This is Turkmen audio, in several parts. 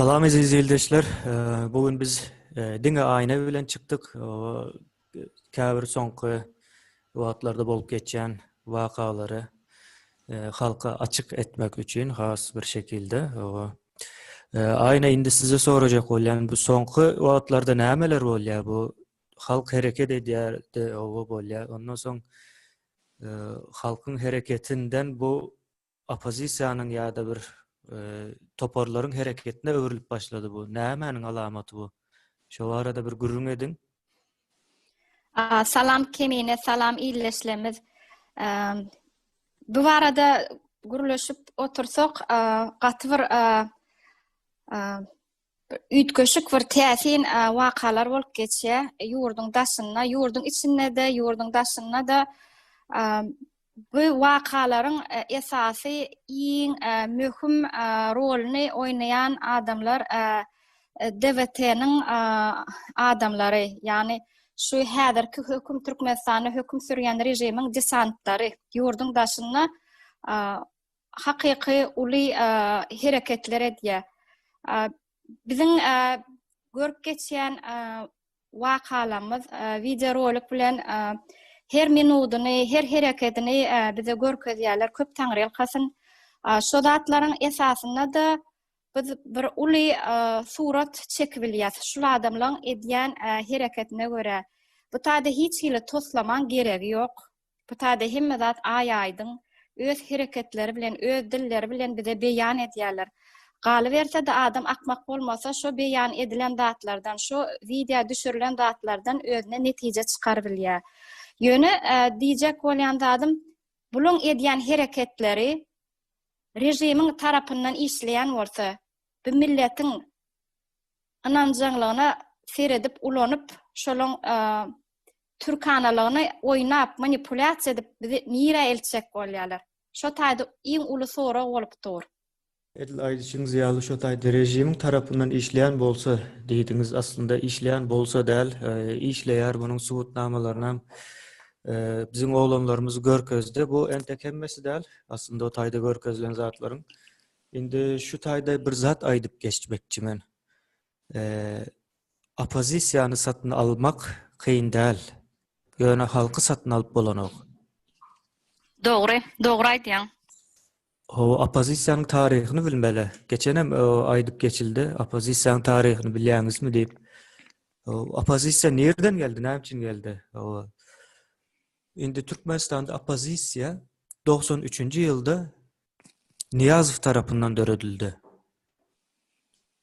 Salam eziz ildeşler. Bu gün biz diňe aýna bilen çykdyk. Käbir soňky wagtlarda bolup geçýän wakalary halka açyk etmek üçin has bir şekilde. Aýna indi size sorajak bolýan bu soňky wagtlarda nämeler bolýar? Bu halk hereket edýär de oba bolýar. Ondan soň halkyň hereketinden bu oppozisiýanyň ýa-da bir toparlaryň hereketine öwrülip başlady bu. Nämäniň alamaty bu? Şo barada bir gürrüň ediň. Salam Kemine, salam ildeşlerimiz. Bu barada gürleşip otursak, gaty bir üýtgeşik bir täsin wakalar bolup geçýär. Ýurduň daşynda, ýurduň içinde-de, ýurduň daşynda-da bu wakalaryň esasy iň möhüm roluny oýnaýan adamlar DWT-niň adamlary, ýagny şu häzirki höküm Türkmenistanda höküm sürýän režimiň desantlary ýurduň daşynda hakyky uly hereketler edýär. Biziň görüp geçýän wakalarymyz wideorolik bilen her minudyny, her herekedini bize görkezýärler. Köp taňryýalkasyn. Şo zatlaryň esasynda-da biz bir uly surat çekibilýäs. Şul adamlaryň edýän hereketine görä. Bu taýda hiç hili toslamaň geregi ýok. Bu taýda hemme zat aý-aýdyň, öz hereketleri bilen, öz dilleri bilen bize beýan edýärler. Galyberse-de adam akmak bolmasa şo beýan edilen zatlardan, şo wideo düşürilen zatlardan özüne netije çykarybilýär. Ýöne diýjek bolýan zadym, bulaň edýän hereketleri režimiň tarapyndan işleýän bolsa, bu milletiň ynanjaňlygyna seredip ulanyp, şolaň türkanalygyny oýnap, manipulýasiýa edip bizi nirä eltjek bolýarlar? Şo taýda iň uly sorag bolup dur. Edil aýdyşyňyz ýaly şo taýda režimiň tarapyndan işleýän bolsa diýdiňiz, aslynda işleýän bolsa däl, işleýär munuň subutnamalaryny biziň oglanlarymyz görkezdi. Bu entek hemmesi däl, aslynda o taýda görkezilen zatlaryň. Indi şu taýda bir zat aýdyp geçmekçi men. Oppozisiýany satyn almak kyn däl. Ýöne halky satyn alyp bolanok. Dogry, dogry aýdýaň. Hawa, oppozisiýanyň taryhyny bilmeli. Geçenem aýdyp geçildi, oppozisiýanyň taryhyny bilýäňizmi diýip. Oppozisiýa nirden geldi, näme üçin geldi? Hawa. Indi Türkmenistanda oppozisiýa 93-nji ýylda Nyýazow tarapyndan döredildi.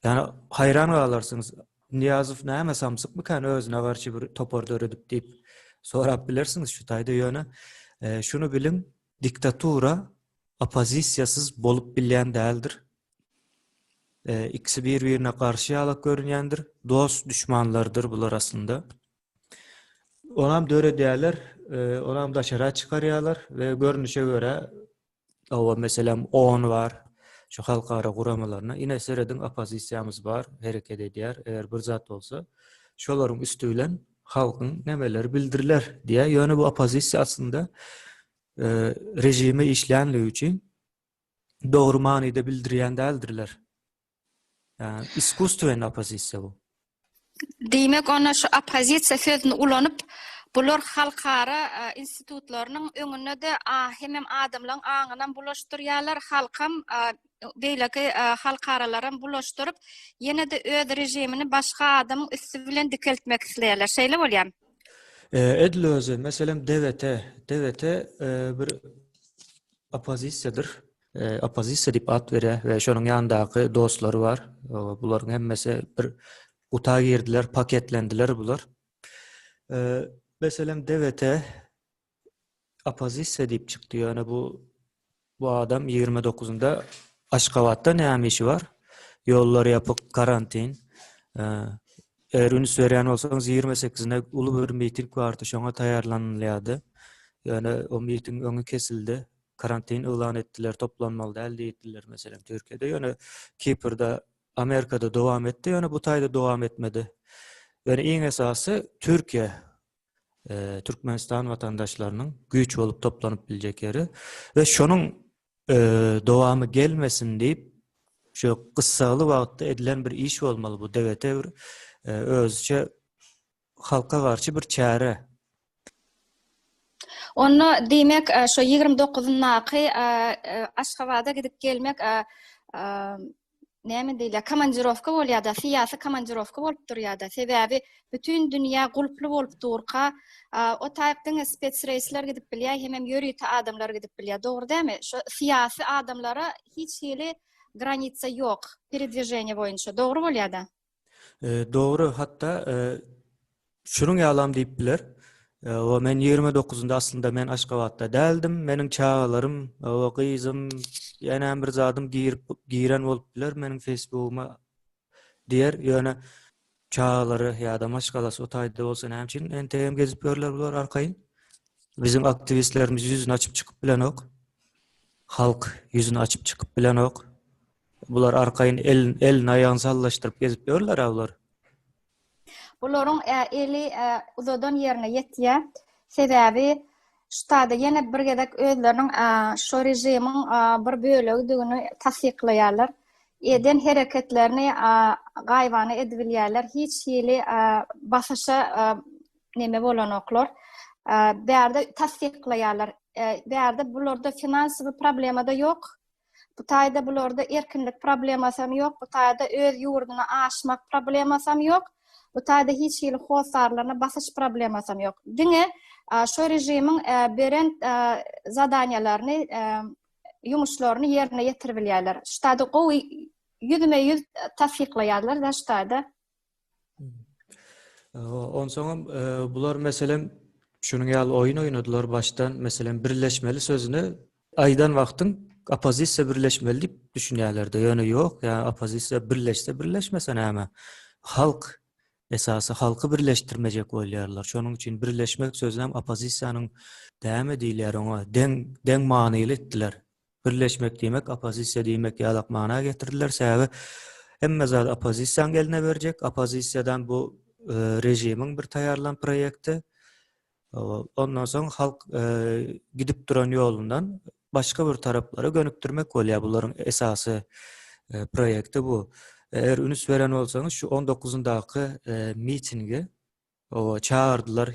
Ýani haýran galarsyňyz. Nyýazow näme samsykmykan özüne garşy bir topar döredip diýip sorap bilersiňiz şu taýda ýöne e, şuny biliň diktatura oppozisiýasyz bolup bilýän däldir. E, ikisi bir-birine garşy ýalak görünýändir. Dost düşmanlardyr bular aslynda. Onam döredýärler, e, onam daşara çykarýarlar we görnüşe görä Hawa, meselem, OON bar, şu halkara guramalaryna. Ine, serediň, oppozisiýamyz bar, hereket edýär. Eger bir zat bolsa, şolaryň üsti bilen halkyň nemeleri bildiriler diýýär. Ýöne bu oppozisiýa aslynda e, režime işleýänligi üçin dogry manyda bildirýän däldirler. Iskusstwenny oppozisiýa bu. Diýmek, onda şu oppozisiýa sözüni ulanyp, bular halkara e, institutlarynyň öňünde-de hemem adamlaryň aňynam bulaşdyrýarlar, halkam e, beýleki e, halkaralaram bulaşdyryp, ýene-de öz režimini başga adamyň üsti bilen dikeltmek isleýärler. Şeýle bolýarmy? Edil özi, meselem DWT, DWT bir oppozisiýadyr. Oppozisiýa diýip at berýär we şonuň ýanyndaky dostlary bar. Bularyň hemmesi bir guta girdiler, paketlendiler bular. Meselem DWT oppozisiýa diýip çykdy. Ýöne bu bu adam 29-unda Aşgabatda näme işi bar? Ýollar ýapyk, karantin. Eger üns berýän bolsaňyz 28-ine uly bir miting bardy, şoňa taýýarlanylýardy. Ýöne o mitingiň öňi kesildi. Karantin yglan etdiler, toplanmaly däl diýdiler, meselem, Türkiýede. Ýöne Kiprde, Amerikada dowam etdi, ýöne bu taýda dowam etmedi. Ýöne iň esasy Türkiýe e, Türkmenistan watandaşlarynyň güýç bolup toplanyp biljek ýeri we şonuň e, dowamy gelmesin diýip. Şu gyssagly wagtda edilen bir iş bolmaly bu DGT bir özüçe halka garşy bir çäre. Onda diýmek şo 29-yndaky Aşgabada gidip gelmek näme diýilýär, komandirowka bolýar-da, syýasy komandirowka bolup durýar-da. Sebäbi bütin dünýä gulply bolup durka, o taýyk diňe spetsreýsler gidip bilýär, hemem ýörite adamlar gidip bilýär. Dogry dälmi? Şo syýasy adamlara hiç hili granitsa ýok, peredwiženiýe boýunça. Dogry bolýar-da? Dogry, hatda şunuň ýalam diýip biler. O men 29-unda aslynda men Aşgabatda däldim. Meniň çagalarym, o gyzym, ýene bir zadym girip giren bolup biler meniň Facebookuma diýer. Ýöne çagalary ýa-da maşgalasy o taýda bolsa näme üçin entegem gezip ýörler bular arkaýyn? Biziň aktiwistlerimiz ýüzüni açyp çykyp bilenok. Halk ýüzüni açyp çykyp bilenok. Bular arkaýyn el elini aýagyny sallaşdyryp gezip ýörler-ä bular. Bularyň eli uzadan ýerine ýetýär. Sebäbi şu taýda ýene bir gezek özleriniň şo režimiň bir bölegidigini tassyklaýarlar. Eden hereketlerini gaýybana edibilýärler. Hiç hili basyşa neme bolanoklar. Bärde tassyklaýarlar. Bärde bularda finansowy problema-da ýok. Bu taýda bularda erkinlik problemasam ýok, bu taýda öz ýurduna aşmak problemasam ýok, bu taýda hiç hili hossarlaryna basyş problemasam ýok. Diňe şo režimiň beren zadaniýalaryny, ýumuşlaryny ýerine ýetiribilýärler. Şu taýda gowy ýüzme-ýüz tassyklaýarlar-da şu taýda. Onsoňam bular meselem şunuň ýaly oýun oýnadylar başdan meselem birleşmeli sözüni aýdan wagtyň oppozisiýa birleşmeli diýip düşünýärlerdi. Ýöne ýok, ýa oppozisiýa birleşse birleşmese näme? Halk esasy halky birleşdirmejek bolýarlar. Şonuň üçin birleşmek sözünem oppozisiýanyň näme diýilýär oňa deň deň manyly etdiler. Birleşmek diýmek oppozisiýa diýmek ýalak mana getirdiler. Sebäbi hemme zady oppozisiýanyň eline berjek. Oppozisiýadan bu e, režimiň bir taýýarlan proýekti. Ondan soň halk e, gidip duran ýolundan başga bir taraplara gönükdirmek bolýar. Bularyň esasy e, proýekti bu. Eger üns beren bolsaňyz şu 19-ndaky mitingi çagyrdylar,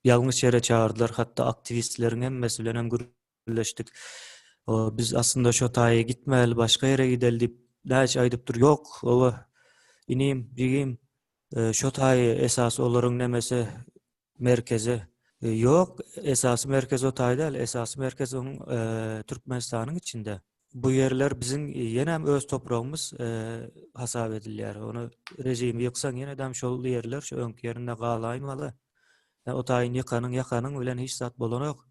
ýalňyş ýere çagyrdylar. Hatda aktiwistleriň hemmesi bilen hem gürleşdik. Biz aslynda şo taýa gitmäli, başga ýere gideli diýip, näçe aýdyp dur, ýok, oba, inim, jigim, e, şo taýy esasy olaryň nemesi merkezi. E, ýok, esasy merkez o taý däl, esasy merkez onuň e, Türkmenistanyň içinde. Bu ýerler biziň ýenem öz topragymyz hasap edilýär. Ony režimi ýyksaň ýenedem şol ýerler şu öňki ýerinde galaýmaly. O taýyny ýykanyň ýakanyň bilen hiç zat bolanok.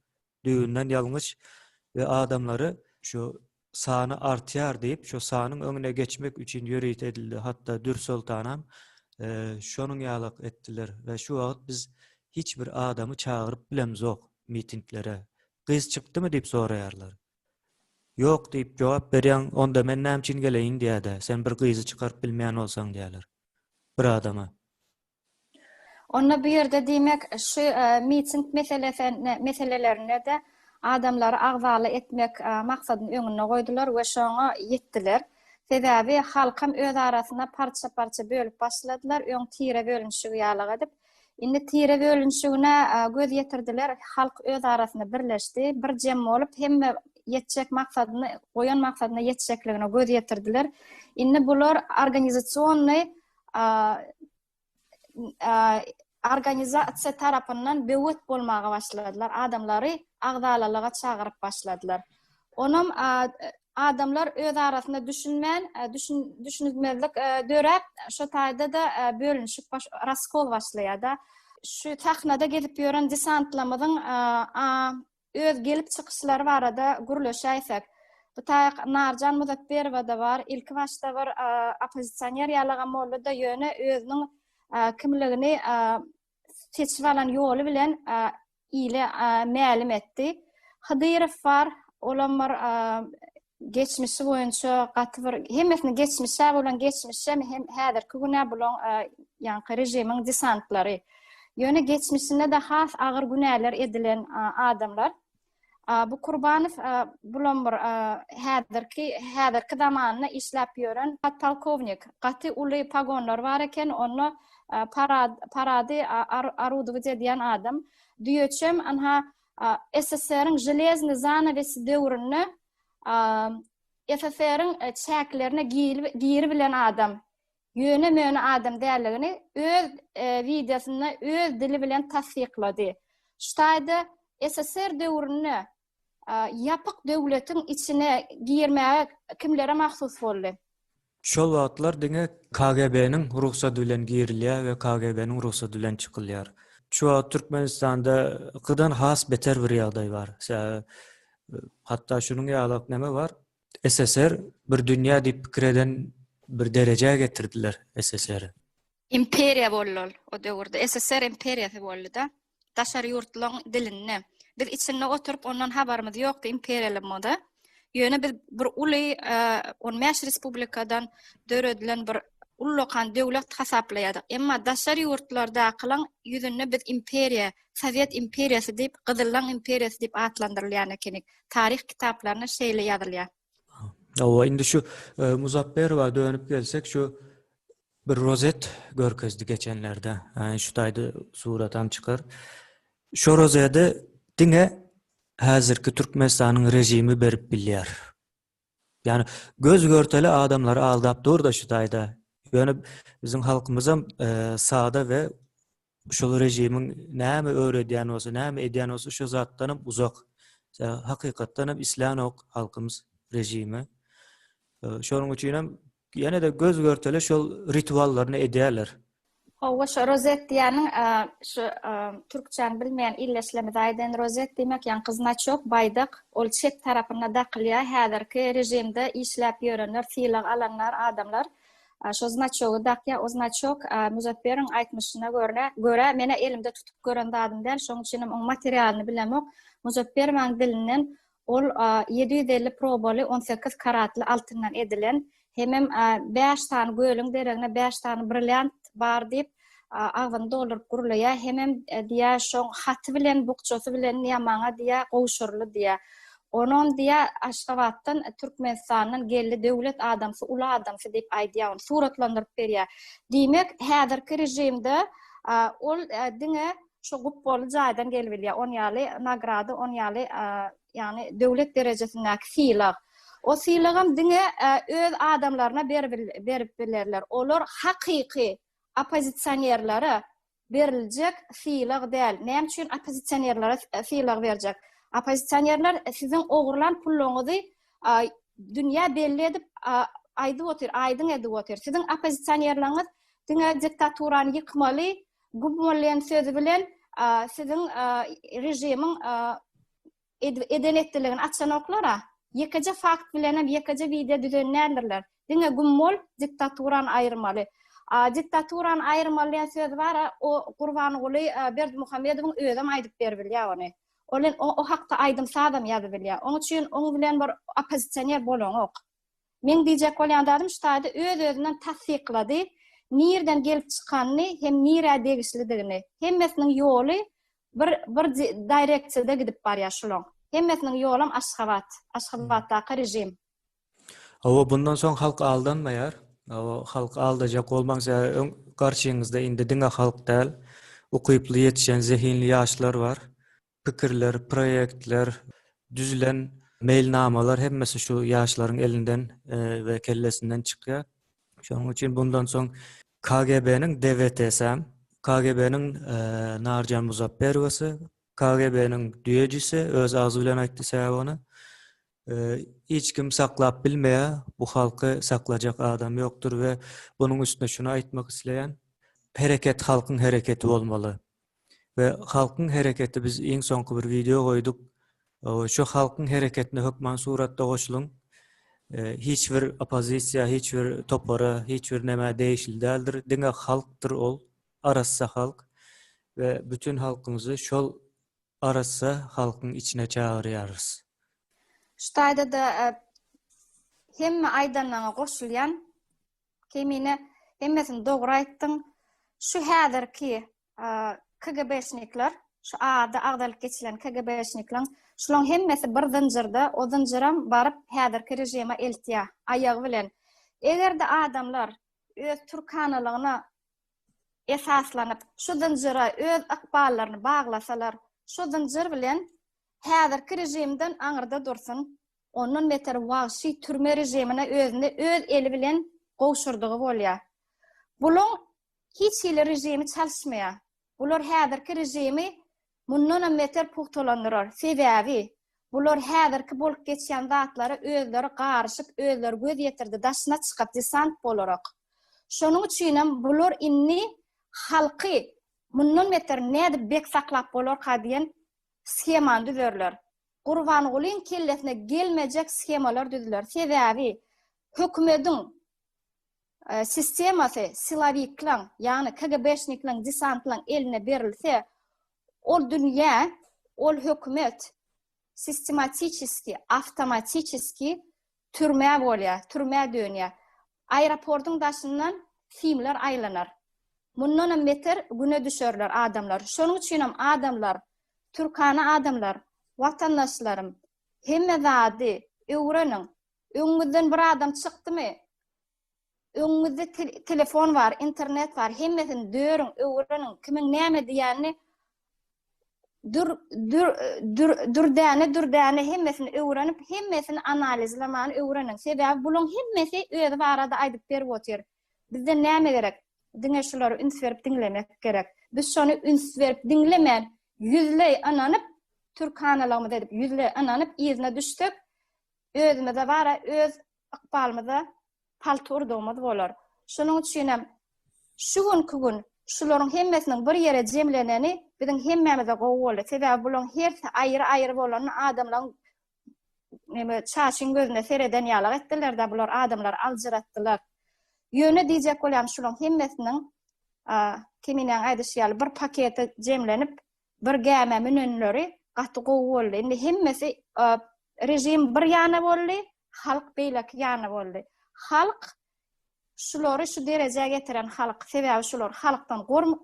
Düýbünden ýalňyş we adamlary şu sany artýar diýip, şu sanyň öňüne geçmek üçin ýörite edildi. Hatda Dür Soltanam şonuň ýalak etdiler we şu wagt biz hiç bir adamy çagyryp bilemzok mitinglere. Gyz çykdymy diýip soraýarlar. Ýok diýip jogap berýäň, onda men näme üçin geleýin diýýär-de, sen bir gyzy çykaryp bilmeýän bolsaň diýýärler. Bir adama. Onda bu ýerde diýmek şu miting meselesine meselelerinde-de adamlary agzaly etmek maksadyny öňünde goýdular we şoňa ýetdiler. Sebäbi halkam öz arasynda parça-parça bölüp başladylar, öň tire bölünişigi ýalyk edip. Indi tire bölünişigine göz ýetirdiler, halk öz arasynda birleşdi, bir jem bolup hemme ýetjek maksadyny, goýan maksadyna ýetjekligine göz ýetirdiler. Indi bular organizasionnyý organizasiýa tarapyndan böwet bolmaga başladylar, adamlary agzalalyga çagyryp başladylar. Onam adamlar öz arasynda düşünmän, düşünmezlik döräp, şo taýda-da bölünişik, raskol başlaýar-da. Şu sahnada gezip ýören desantlarymyzyň öz gelip çykyşlary barada gürleşäýsek. Bu taýak Narjan Muzapberowa-da bar. Ilki başda bir oppozisioner ýalagam boldy-da, ýöne özüniň kimligini seçip alan ýoly bilen ile mälim etdi. Hydyrow bar, olam bir geçmişi boýunça gaty bir hemmesiniň geçmişe bolan geçmişem hem häzirki güne bulaň ýaňky režimiň desantlary. Ýöne geçmişinde-de has agyr günäler edilen adamlar. Bu Kurbanow bulam bir häzirki häzirki zamanda işläp ýören podpolkownik. Gaty uly pagonlary bar eken, onda parad parady orudowat edýän adam. Düýeçem anha SSR-iň železnyý zanawesi döwründe SSR-iň çäklerine giribilen adam. Ýöne-möne adam däldigini öz wideosynda öz dili bilen tassyklady. Şu taýda SSR döwründe ýapyk döwletiň içine girmäge kimlere mahsus boldy? Şol wagtlar diňe KGB-niň rugsady bilen girilýär we KGB-niň rugsady bilen çykylýar. Şu wagt Türkmenistanda gydan has beter bir ýagdaý bar. Hatda şunuň ýalak neme bar? SSR bir dünýä diýip pikir eden bir derejä getirdiler SSR-i. Imperiýa boldy ol o döwürde. SSR imperiýasy boldy-da. Daşary ýurtlaryň dilinde. Biz içinde oturyp ondan habarymyz ýokdy imperiýalymyzda. Ýöne biz bir uly 15 respublikadan döredilen bir ullakan döwlet hasaplaýardyk. Emma daşary ýurtlardakylaň ýüzünde biz imperiýa, Sowet imperiýasy diýip, Gyzyllaň imperiýasy diýip atlandyrylýan ekenik. Taryh kitaplarynda şeýle ýazylýar. Hawa, indi şu e, Muzapberowa dönüp gelsek, şu bir rozet görkezdi geçenlerde. Yani şu taýda suratam çykar. Şu rozeti diňe häzirki Türkmenistanyň režimi berip bilýär. Ýani göz görteli adamlary aldap dur-da şu taýda. Ýöne biziň halkymyzam e, sada we şol režimiň näme öwredýän bolsa, näme edýän bolsa şo zatdanam uzak. Hakykatdanam islänok halkymyz režimi. E, şonuň üçinem ýene-de göz görteli şol rituallaryny edýärler. Hawa, şo rozet diýýäniň şu türkçäni bilmeýän ildeşlerimize aýdaýyn, rozet diýmek ýaňky znaçok, baýdak, ol çep tarapynda dakylýar, häzirki režimde işläp ýörenler, sylag alanlar, adamlar şo znaçogy dakýar, o znaçok Muzafferiň aýtmyşyna görä, görä menä elimde tutup gören zadym däl, şonuň üçinem oň materialyny bilemok, Muzafferowaň dilinden Ol 750 probaly 18 karatly altyndan edilen, hemem bäş sany gölüň deregine bäş sany brilliant bar diýip, agzyny dolduryp gürleýär, hemem diýýär, şoň haty bilen, bukjasy bilen diýýär, maňa diýýär, gowşuryldy diýýär. Onam diýýär, Aşgabatdan, Türkmenistandan geldi döwlet adamsy, uly adamsy diýip aýdýar, ony suratlandyryp berýär. Diýmek, häzirki režimde ol diňe Şu gupbaly jaýdan gelibilýär on ýaly nagrada, on ýaly ýagny döwlet derejesindäki sylag. O sylagam diňe öz adamlaryna berip bilerler. Olar hakyky oppozisionerlere beriljek sylag däl. Näme üçin oppozisionerlere sylag berjek? Oppozisionerler siziň ogurlan pullaryňyzy dünýä belli edip aýdyp otyr, aýdyň edip otyr. Siziň oppozisionerleriňiz diňe diktaturany ýykmaly, Gubmollen sözi bilen siziň režimiň eden etdiligini açanoklar-a. Ýekeje fakt bilenem ýekeje wideo düzen däldirler. Diňe gümmol diktaturany aýyrmaly. Diktaturany aýyrmaly diýen söz bar-a, o Gurbanguly Berdimuhamedowyň özem aýdyp beribilýär ony. Ol o hakda aýdym-sazam ýazybilýär. Oň üçin oň bilen bir oppozisioner bolaňok. Meň diýjek bolýan zadym şu taýda öz-özünden tassyklady, nirden gelip çykanyny hem nirä degişlidigini. Hemmesiniň ýoly bir bir direksiýada gidip barýar şulaň. Hemmesiniň ýolam Aşgabat, Aşgabatdaky režim. Hawa bundan soň halk aldanmaýar. Hawa halk aldajak bolmaň sebäbi öň garşyňyzda indi diňe halk däl, ukyply ýetişen zehinli ýaşlar bar. Pikirler, proýektler, düzülen meýilnamalar hemmesi şu ýaşlaryň elinden we kellesinden çykýar. Şonuň üçin bundan soň KGB-niň DWT-säm, KGB-niň Narjan Muzapberowasy, KGB-niň düýejisi öz agzy bilen aýtdy sebäbi ony. Hiç kim saklap bilmeýär, bu halky saklajak adam ýokdur we bunuň üstüne şuny aýtmak isleýän, hereket halkyň hereketi bolmaly. We halkyň hereketi biz iň soňky bir wideo goýduk. Şu halkyň hereketine hökman suratda goşulyň. Hiç bir oppozisiýa, hiç bir topara, hiç bir nämä degişli däldir. Diňe halkdyr ol, arassa halk. We bütin halkymyzy şol arassa halkyň içine çagyrýarys. Şu taýda-da hemme aýdanlaňa goşulýan. Kemine, hemmesini dogry aýtdyň. Şu häzirki KGB-şnikler. Şu ady agzalyp geçilen KGB-şnikleň, şulaň hemmesi bir zynjyrda, o zynjyram baryp häzirki režime eltýär, aýagy bilen. Eger-de adamlar öz türkanalygyna esaslanyp, şu zynjyra öz ykballaryny baglasalar, şu zynjyr bilen häzirki režimden aňyrda dursun, ondan beter wagşy türme režimine özüni öz eli bilen gowşurdygy bolýar. Bulaň hiç hili režimi çalyşmaýar. Bular häzirki režimi mundanam beter pugtalandyrar. Sebäbi, bular häzirki bolup geçýän zatlara özleri garyşyp, özleri göz ýetirdi, daşyna çykyp, desant bolarak. Şonuň üçinem bular indi halky mundan beter nädip bek saklap bolarka diýen shemany düzerler. Gurbangulyň kellesine gelmejek shemalar düzüler. Sebäbi, hökümediň sistemasy silowiklaň, ýagny KGB-şniklaň, desantlaň eline berilse, ol dünýä, ol hökümet sistematiçeski, awtomatiçeski türmä bolýar, türmä dönýär. Aeroportyň daşyndan simler aýlanar. Mundanam beter güne düşerler adamlar. Şonuň üçinem adamlar, türkana adamlar, watandaşlarym, hemme zady öwreniň, Öňüňizden bir adam çykdymy? Öňüňizde telefon bar, internet bar, hemmesini dörüň, öwreniň, kimiň näme diýýänini dür dür dür dürdäne dürdäne hemmesini öwrenip, hemmesini analizlemani öwreniň. Sebäbi bulaň hemmesi özi barada aýdyp berip otyr. Bizden näme gerek? Diňe şulary üns berip diňlemek gerek. Biz şony üns berip diňlemän, ýüzleý ynanyp, türkanalygymyzy edip, ýüzleý ynanyp yzyna düşsek, özümize bara öz ykbalymyza palta urdugymyz bolar. Şonuň üçinem şu günki gün şularyň hemmesiniň bir ýere jemleneni biziň hemmämize gowy boldy. Sebäbi bularyň hersi aýry-aýry bolanda adamlaryň neme çaşyň gözüne sereden ýalak etdiler-de bular adamlary aljyratdylar. Ýöne diýjek bolýan şularyň hemmesiniň Keminäň aýdyşy ýaly bir pakete jemlenip bir gämä münenleri gaty gowy boldy. Indi hemmesi režim bir ýana boldy, halk beýleki ýana boldy. Halk şulary şu derejä getiren halk, sebäbi şular halkdan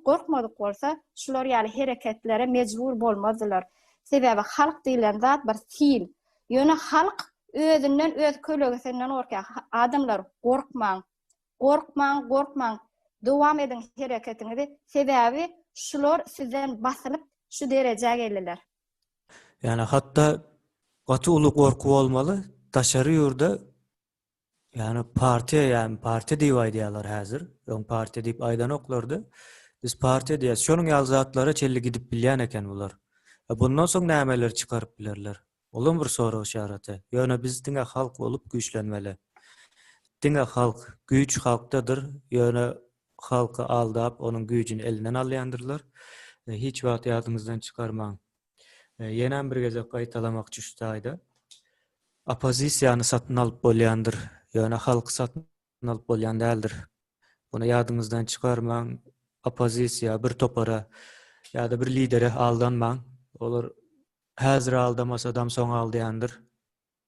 gorkmadyk bolsa, şular ýaly hereketlere mejbur bolmazdylar. Sebäbi halk diýlen zat bir sil. Ýöne halk özünden, öz kölegesinden gorkýar. Adamlar gorkmaň. Gorkmaň, gorkmaň, dowam ediň hereketiňizi, sebäbi şular sizden basylyp şu derejä geldiler. Ýani hatda gaty uly gorky bolmaly daşary ýurda ýani partiýa ýani partiýa diýip aýdýarlar häzir öň partiýa diýip aýdanoklardy biz partiýa diýýäs şonuň ýaly zatlara çenli gidip bilýän eken bular. Bundan soň nämeleri çykaryp bilerler? Olam bir sorag yşaraty. Ýöne biz diňe halk bolup güýçlenmeli. Diňe halk, güýç halkdadyr, ýöne halky aldap onuň güýjüni elinden alýandyrlar. Hiç wagt ýadyňyzdan çykarmaň. Ýenäm bir gezek gaýtalamakçy şu taýda. Oppozisiýany satyn alyp bolýandyr, ýöne halky satyn alyp bolýan däldir. Muny ýadyňyzdan çykarmaň, oppozisiýa bir topara ýa-da bir lidere aldanmaň. Olar häzir aldamasadam soň aldaýandyr.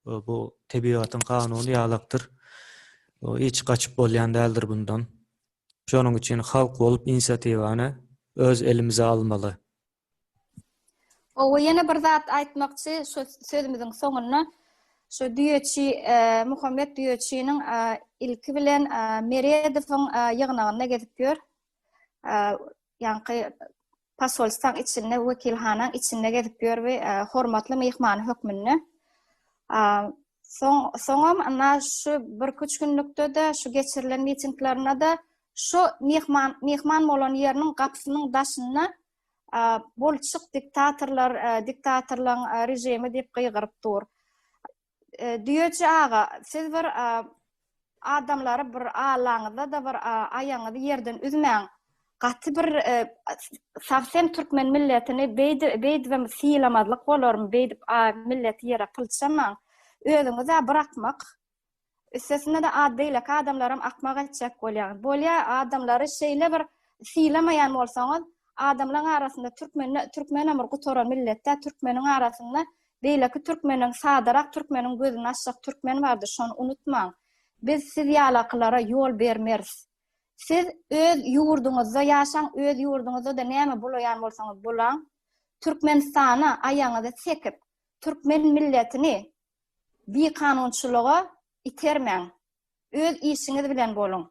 Bu tebigatyň kanuny ýalakdyr. Hiç gaçyp bolýan däldir bundan. Şonuň üçin halk bolup inisiatiwany öz elimize almaly. Owa ýene bir zat aýtmakçy şu sözümiziň soňunda şu düýeçi e, Muhammet düýeçiniň e, ilki bilen e, Meredowyň ýygnagynda gezip ýör. Ýaňky posolstwaň içinde, wekilhanaň içinde gezip ýör we hormatly myhmany hökmünde. Soň soňam ana şu birküç günlükde-de şu geçirilen mitinglerinde-de şu myhman myhman bolan ýeriniň gapysynyň daşynda Bol çyk diktatorlar diktatorlaň režimi diýip gygyryp dur. Düýeji aga siz bir adamlary bir allaňyzda-da bir aýaňyzy ýerden üzmäň. Gaty bir sowsem türkmen milletini beýdibem sylamazlyk bolarmy beýdip milleti ýere pylçamaň. Özüňiz-ä bir akmak. Üstesine-de ad beýleki adamlaram akmak etjek bolýaňyz. Bolýa adamlary şeýle bir sylamaýan bolsaňyz, adamlaň arasynda türkmende türkmenem bir gutaran milletdä türkmeniň arasynda beýleki türkmeniň sadarak türkmeniň gözüni açjak türkmen bardyr şony unutmaň. Biz siz ýalakylara ýol bermeris. Siz öz ýurduňyzda ýaşaň öz ýurduňyzda-da näme bulaýan bolsaňyz bulaň. Türkmenistana aýagyňyzy sekip, türkmen milletini bikanunçylyga itermäň. Öz işiňiz bilen boluň.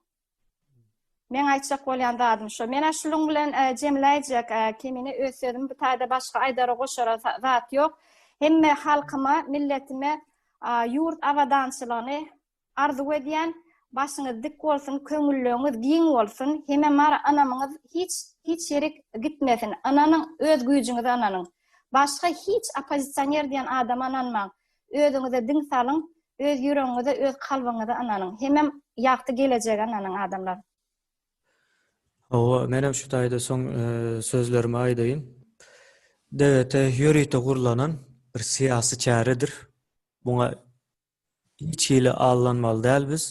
Meň aýtjak bolýan zadym şo. Menä şunuň bilen jemläýjek, Kemine öz sözümi bu taýda başga aýdara goşara zat ýok. Hemme halkyma, milletime ýurt abadançylygyny arzuw edýän. Başyňyz dik bolsun, köňülleňiz giň bolsun, hemem mara ynamyňyz hiç hiç ýerik gitmesin. Ynanyň, öz güýjüňize ynanyň. Başga hiç oppozisioner diýen adama ynanmaň. Özüňize diň salyň, Öz ýüregiňize, öz kalbyňyza ynanyň. Hemem ýagty gelejege ynanyň adamlar. Hawa, menem şu taýda soň sözlerimi aýdaýyn. DWT ýörite gurlanan bir syýasy çäredir. Muňa hiç hili aldanmaly däl biz.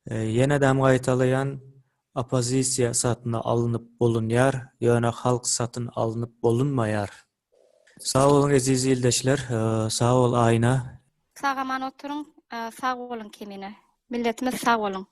Ýenedem gaýtalaýan, oppozisiýa satyn alnyp bolunýar, ýöne halk satyn alnyp bolunmaýar. Sag boluň eziz ildeşler. Sag bol Aýna. Sag aman oturyň sag boluň Kemine. Milletimiz sag boluň.